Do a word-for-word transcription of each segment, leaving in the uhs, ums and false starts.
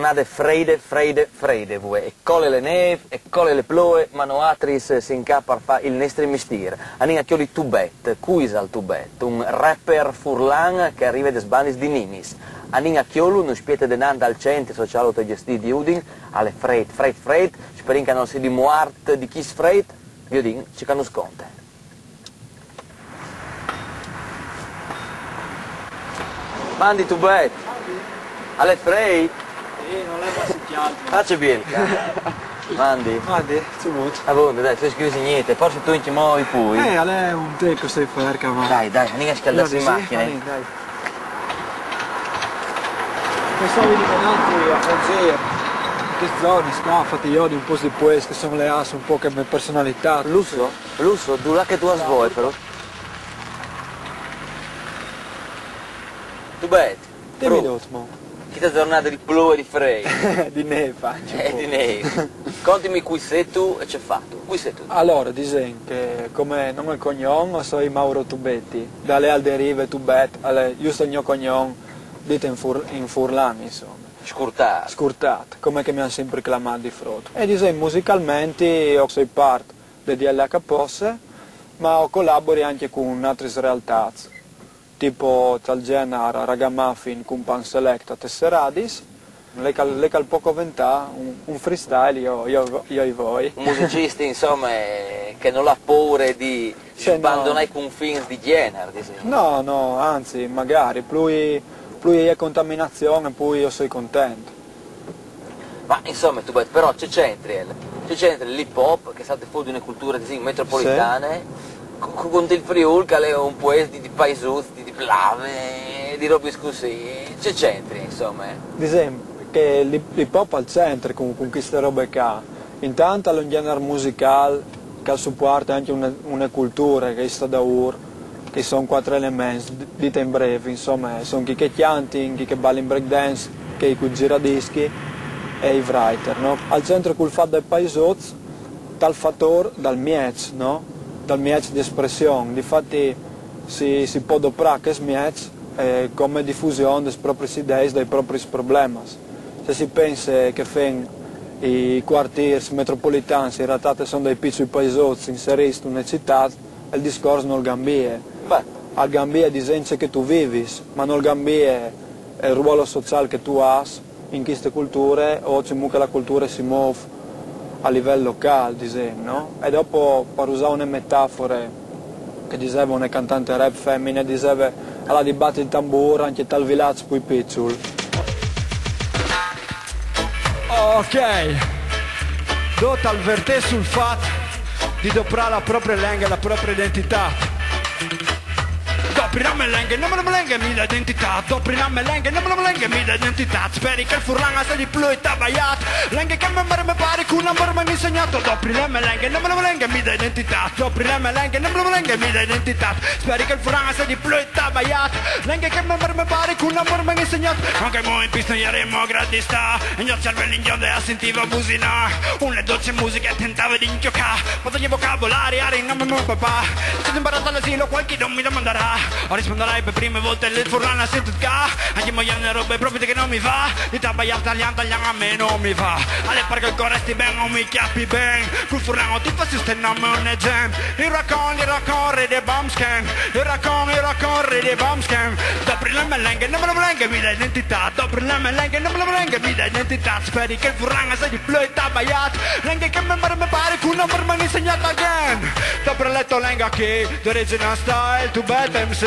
Giornade freide, freide, freide, vuê. E cole le nêf, e cole le ploie, ma noatris sin ca par fâ il nestri mistîr. Anìn a cjoli Tubet. Cui isal Tubet? Un rapper furlan che al rive des bandis di Ninis. Anìn a cjolu, nus spiete denant al centri sociâl autogestît di Udin, al è frêt, frêt, frêt, sperìn che nol sedi muart di chest frêt, viodìn ce che nus conte. Mandi Tubet. Al è frêt? Sì, nol è masse cjalt. Face biel, cara. Mandi. Mandi, ce vûstu? Ah, bon, dai, tu scusi gnente, forsit tu ancjemò i pui. Eh, al è un tè che o soi fer, ma... Dai, dai, anìn a scjaldâsi in machine. Dai. Pensavo di venire a Alzira, in chestis zonis ca, infati jo di un pôc di puescj che a son leâts un pôc a mê personalitât. Lusso? Lusso, dulà che tu âs voie, però. Tubet. Dimi, frut. Dut, mo. Cheste zornade di ploie, di frêt. Di nêf, ancje un pôc. Eh, di nêf. Contimi cui sêstu e ce fâstu. Cui sêstu? Alore, disìn che come nome e cognon o soi Mauro Tubetti, da lì al derive Tubet, al è just il gno cognon, dit in fur-, in furlan, insome. Scurtât. Scurtât, come che mi àn simpri clamât di frut. E disìn, musicalmentri, o soi part de D L H Posse, ma o colabori ancje cun altris realtâts, tipo tal gjenar Ragamuffin cun Panselecta Tesseradis, le che al, le che al pues coventâ un, un freestyle, jo, jo, jo i voi. Un musicist, insome, che nol à pôre di... Sì, no. Sbandonâ i confins di gjenar, disìn. No, no, anzit, magari, plui, plui e je contaminazion e plui jo o soi content. Ma insome, Tubet, però ce centrial, ce centrial l'hip hop, che al salt fûr di une culture, disìn, metropolitane, sì, co-, co-, cuntun Friûl che al è un paîs di, di paisuts, di, di plave, di robis cussì, ce centrial, insome? Disìn che l'hip, l'hip hop al centre cun, cun cheste robe ca. Intant al è un gjenar musicâl che al supuarte ancje une, une culture che e je stade daûr, che a son cuatri elements, d-, dite in brêf, insome, a son chei che a cjantin, chei che a balin breakdance, chei cui ziradischi e i writer, no? Al centre cul fat dai paisuts, tal fatôr dal mieç, no? Dal mieç di espression. Difati si, si pues doprâ chest mieç, eh, come difusion des propris ideis, dai propris problemas. Se si pense che fin i cuartîrs metropolitans in realtât a son dai piçui paisuts inserîts intune citât, il discors nol gambie. Beh. Al gambie, disìn, ce che tu vivis, ma nol gambie il ruolo sociâl che tu âs in cheste culture o cemût che la culture si môf a livel locâl, disìn, no? E dopo, par usâ une metafore, che diseve une cantante rap femine, diseve: «Al à di bati il tambûr ancje tal vilaç plui piçul.» Ok. Dut al verte sul fat di doprâ la proprie lenghe e la proprie identitât. Dopri la mê lenghe, nome la mê lenghe mi dà identitât. Dopri la mê lenghe, nome la mê lenghe mi dà identitât. Speri che il furlan al sedi plui tabaiât. Lenghe che mê mari e mê pari cun amôr mi àn insegnât. Dopri la mê lenghe, nome la mê lenghe mi dà identitât. Dopri la mê lenghe, nome la mê lenghe mi dà identitât. Speri che il furlan al sedi plui tabaiât. Lenghe che mê mari e mê pari cun amôr mi àn insegnât. Ancje mo in piste o jerimo grâts di stâ, il gno cervel in gjonde al sintive businâ une dolce musiche e al tentave di incjocâ. Fate i vocabolari, ari, nome mê papà. Soi imbarât al asilo, cualchidun mi domandarà. O rispondarai: pe prime volte il furlan al sint ca. Ancje mo e je une robe propit che no mi va. Di tabaiâ talian, talian a me no mi va. Al è parcè che o resti ben, o mi cjapi ben. Cul furlan o ti fâs juste nome un esempli. Il racon, il racon, ride bamsken. Il racon, il racon, ride bamsken. Dopri la mê lenghe, nome la mê lenghe mi dà identitât. Dopri la mê lenghe, nome la mê lenghe mi dà identitât. Speri che il furlan al sedi plui tabaiât. Lenghe che mê mari e mê pari cun amôr mi àn insegnât again. Dopri la tô lenghe chi, di origjine style, Tubet M C.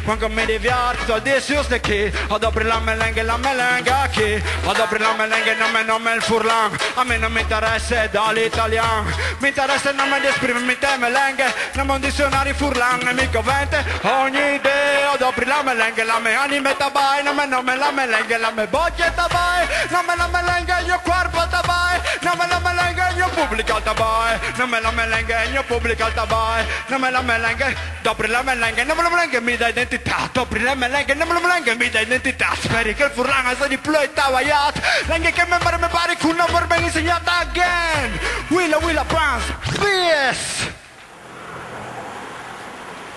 Cuant che mi diviert, o dîs juste chi. O dopri la mê lenghe, la mê lenghe chi. O dopri la mê lenghe, nome, nome il furlan. A mi no mi interesse dal talian. Mi interesse nome di esprimermi inte mê lenghe. Nome un dizionari furlan e mi covente ogni dì. O dopri la mê lenghe, la mê anime tabai, nome, nome la mê lenghe, la mê bocje tabai, nome la mê lenghe, il gno cuarp tabai, nome la mê lenghe, il gno public al tabai, nome la mê lenghe, il gno public al tabai, nome la mê lenghe, dopri la mê lenghe, nome la mê lenghe mi dà identitât, dopri la mê lenghe, nome la mê lenghe mi dà identitât, speri che il furlan al sedi plui tabaiât, lenghe che mê mari e mê pari cun amôr mi àn insegnât again, Willa Willa Pans, peace!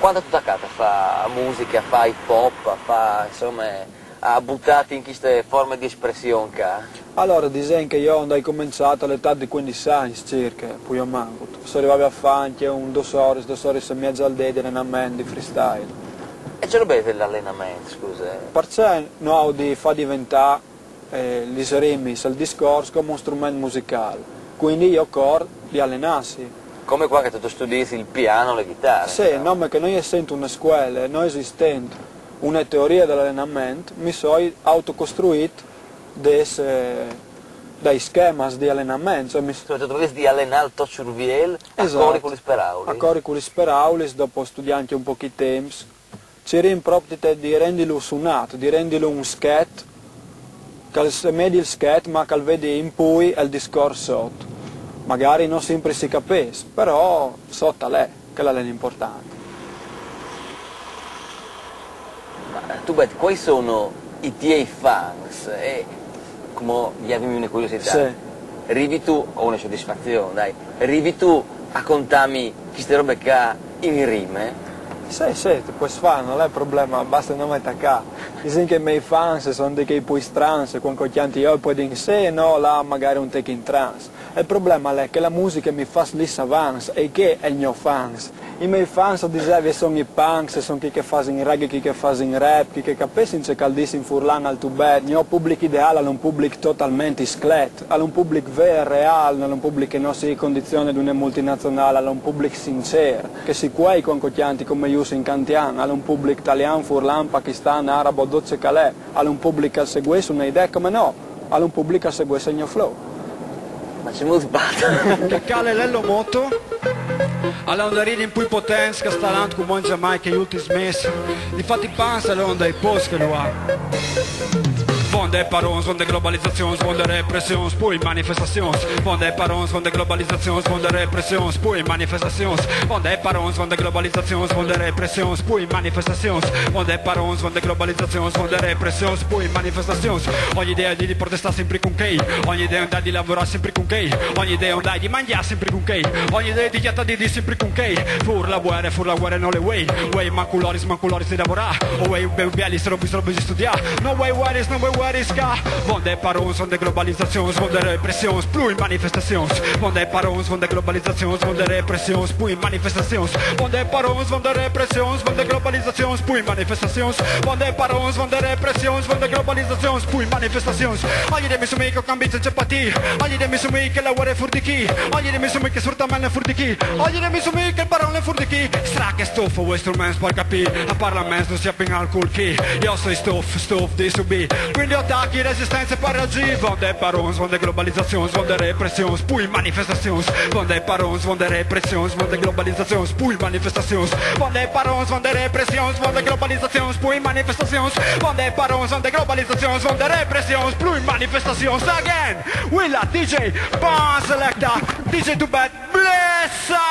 Cuant tu âs tacât a fâ musiche, a fâ hip hop, a fâ, insome, à butâti in cheste forme di espression ca? Alore, disìn che jo o ai començât a l'etât di cuindis agns cirche, plui o mancul. O soi rivât a fâ ancje un dôs oris, dôs oris e mieze al dì di alenament di freestyle. E ce robe isal l'alenament, scuse? Parcè no aio di fâ deventâ eh, lis rimis, il discors come un strument musicâl. Cuindi e ocor di alenâsi. Come cuant che tu studiis il pian o la ghitare. Sì, nome che no jesint une scuele, no esistint une teorie di alenament, mi soi autocostruît des, eh, dai schemis di alenament. Cioè mi... Cioè, tu vês di alenâ il to cerviel a cori cu lis peraulis. A cori cu lis peraulis, dopo studiant un pôc i timps. Cirìn propit di rendilu sunât, di rendilu un schet, che al semedi il schet, ma che al vedi in plui il discors sot. Magari no simpri si capìs, però sot al è, chel al è l'impuartant. Ma tu, Beth, cuâi sono i tiei fans? E come, o ai une curiositât. Sì. Rivis tu, o une sodisfazion, dai, rivis tu a contâmi cheste robe ca in rime? Sì, sì, tu pues fâ, nol è probleme, baste nome tacâ. Disìn che i miei fans a son di chei plui strans, cuant che o cjanti jo a puedin sì e no lâ magari un tec in trans. Il probleme al è che la musiche mi fâs lì savans, e chei a son i gno fans. I miei fans, o disevi, a son i punks, a son chei che a fasin reggae, chei che a fasin rap, chei che a capissin ce che al dîs in furlan al tubet. Il gno public ideâl al è un public totalmentri sclet, al è un public vêr, reâl, nol è un public che no si condizione di une multinazionâl, al è un public sincêr, che si cuei cuant che o cjanti come jo in cantian, al è un public talian, furlan, pakistan, arabo, dut ce che al è, al è un public che al seguìs une idee come no, al è un public che al seguìs il gno flow. Ma ce mût sbalt? Che cale Lello Moto, al è un dai ridimi plui potents che al sta lant cumò in Jamaica i ultims mês. Difat i punks a son dai pôcs che lu à. Vonde parons, vonde globalizazions, vonde repressions, plui manifestazions. Vonde parons, vonde globalizazions, vonde repressions, plui manifestazions. Vonde parons, vonde globalizazions, vonde repressions, plui manifestazions. Vonde parons, vonde globalizazions, vonde repressions, plui manifestazions. Ogni idee di, di protestâ simpri cun chei, ogni idee di lavorâ simpri cun chei, ogni idee di mangjâ simpri cun chei, ogni idee di cjatâ di dî simpri cun chei. Fûr la vuere, fûr la vuere nol è vuei, vuei mancu l'oris, mancu l'oris di lavorâ, o vuei ben biel, lis robis, robis di studiâ. No vuei vueris, no vuei vueris ca. Vonde parons, vonde globalizazions, vonde repressions, plui manifestazions. Vonde parons, vonde globalizazions, vonde repressions, plui manifestazions. Vonde parons, vonde repressions, vonde globalizazions, plui manifestazions. Vonde parons, vonde repressions, vonde globalizazions, plui manifestazions. Ogni idee mi sumii che o cambii cence patî, ogni idee mi sumii che la vuere e fûr di chi, ogni idee mi sumii che sfrutament al è fûr di chi, ogni idee mi sumii che il paron al è fûr di chi. Strac e stuf, o vuei struments par capî, a parlaments no si apin al cûl chi. Jo o soi stuf, stuf di subî, cuindi o tachi resistence par reagjî. Vonde parons, vonde globalizazions, vonde repressions, plui manifestazions. Vonde parons, vonde repressions, vonde globalizazions, plui manifestazions. Vonde parons, vonde repressions, vonde globalizazions, plui manifestazions. Vonde parons, vonde globalizazions, vonde repressions, plui manifestazions. Again, we love D J Pan Selecta, D J Tubet, bless up!